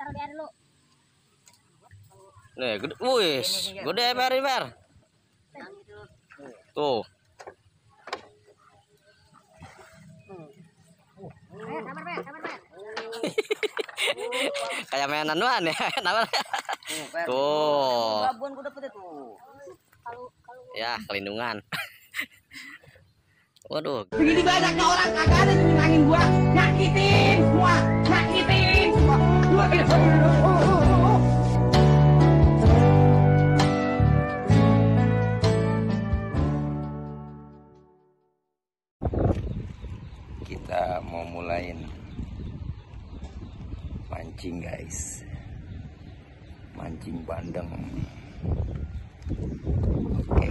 ditaruh di air dulu. Nih, gede, wih, gede Fer. Tuh. Sabar, Ber. Kayak mainan doang ya. Tuh. Babon gua dapet itu. Ya, kelindungan. Waduh. Begini banyaknya orang kagak ada yang nyenangin gua. Nyakitin semua. Kita mau mulain mancing, guys. Mancing bandeng. Oke.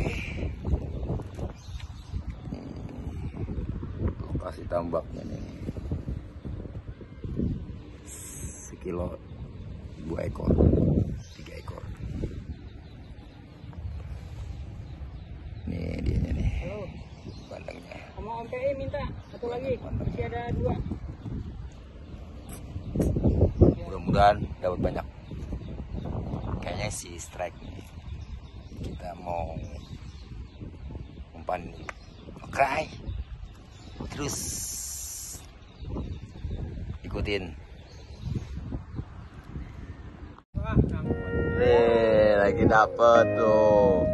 Lokasi tambaknya nih. Sekilo 2 ekor, 3 ekor. Nih dianya nih. Bandengnya. Sama Om PE minta satu lagi. Masih ada 2. Mudah-mudahan dapat banyak. Kayaknya si strike nih. Kita mau umpan oke. Terus ikutin. Lagi dapet tuh.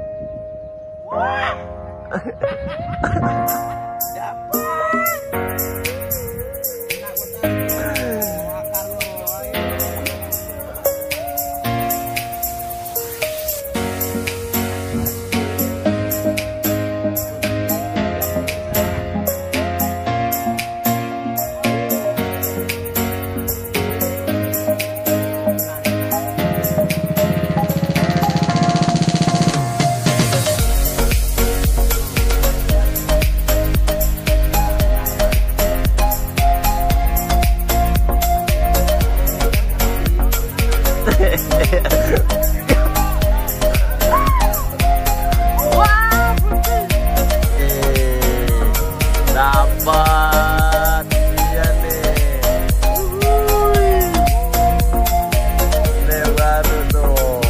Dapat dia nih. Ini baru tuh.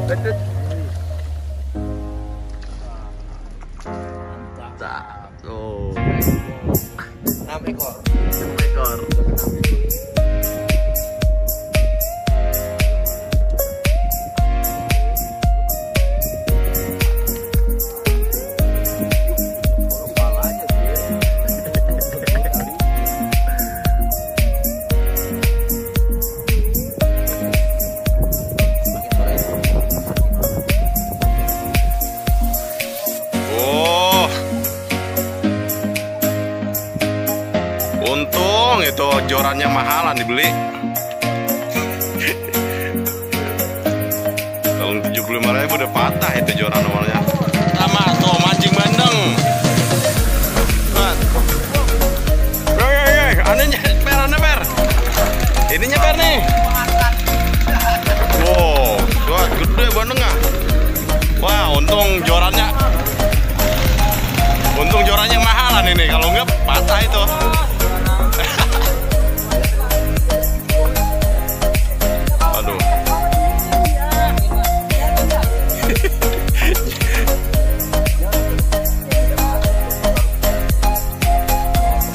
Betul. Mantap. Tuh. 6 ekor. 6 ekor. Untung itu jorannya mahalan dibeli. Kalau 75.000 udah patah itu joran awalnya. Sama tuh mancing bandeng. Anehnya per. Ininya per nih. Wow, gede bandengnya. Wah, untung jorannya mahalan ini. Kalau enggak patah itu. Aduh.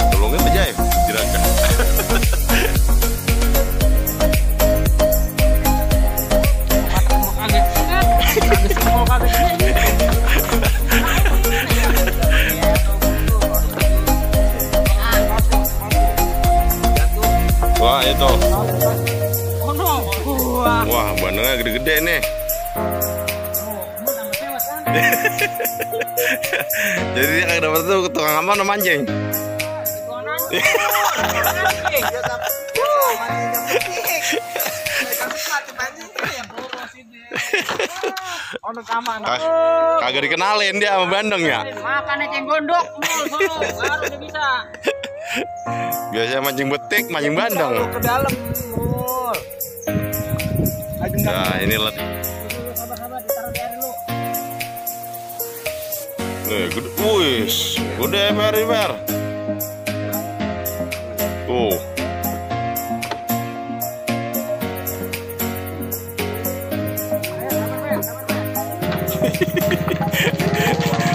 Tolongin aja ya, jirakan. Wah itu. Wah bandengnya gede-gede nih. Jadi dia kagak dapat tuh tukang apa mancing. Kagak dikenalin dia sama bandeng ya. Makan aja gondok, baru dia bisa. Biasanya mancing betik, mancing bandeng. Ke dalam, Nah, ini lihat. Sabar, ditaruh di air dulu. Nih, gede, wis, gede Mer. Tuh.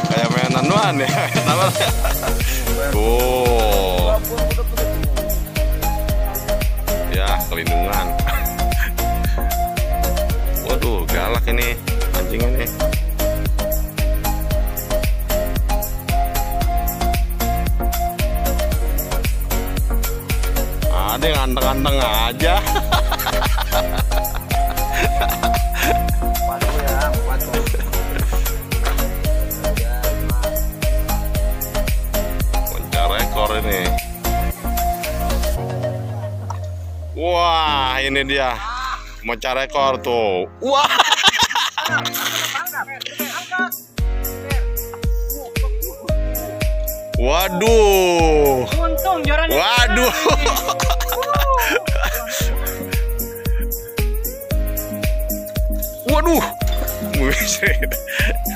Kayak mainan doang ya. Tuh. Ya, kelindungan. Waduh, galak ini anjing ini. Ada yang anteng-anteng aja. Pencari rekor ini. Wah, ini dia. Mencari rekor tuh. Wah. Waduh. Waduh. Waduh.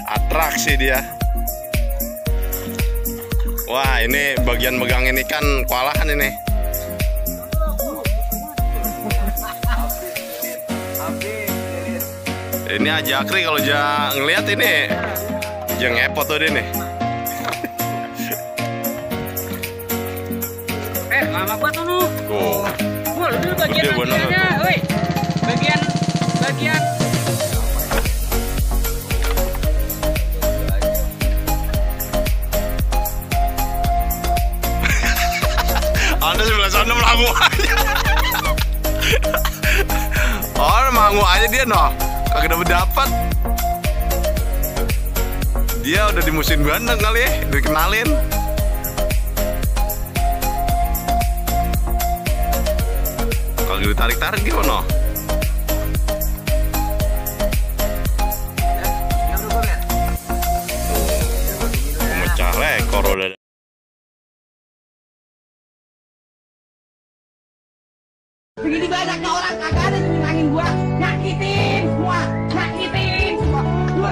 Atraksi dia. Wah, ini bagian megangin ikan kewalahan ini. Ini aja Akri kalau ngeliat ini jangan ngepot tuh dia nih. Lama gua tuh lu. Tuh. Gua lu bagian-bagiannya, woi. Bagian Anda sebelah sana melangu aja. Oh, melangu aja dia noh. Kagak dapat. Dia udah di musim bandeng kali ya, dikenalin. Kagak ditarik-tarik gimana? Pemecah rekor udah. Begini banyaknya orang kagak ada yang nyenangin gua, nyakitin semua. Gua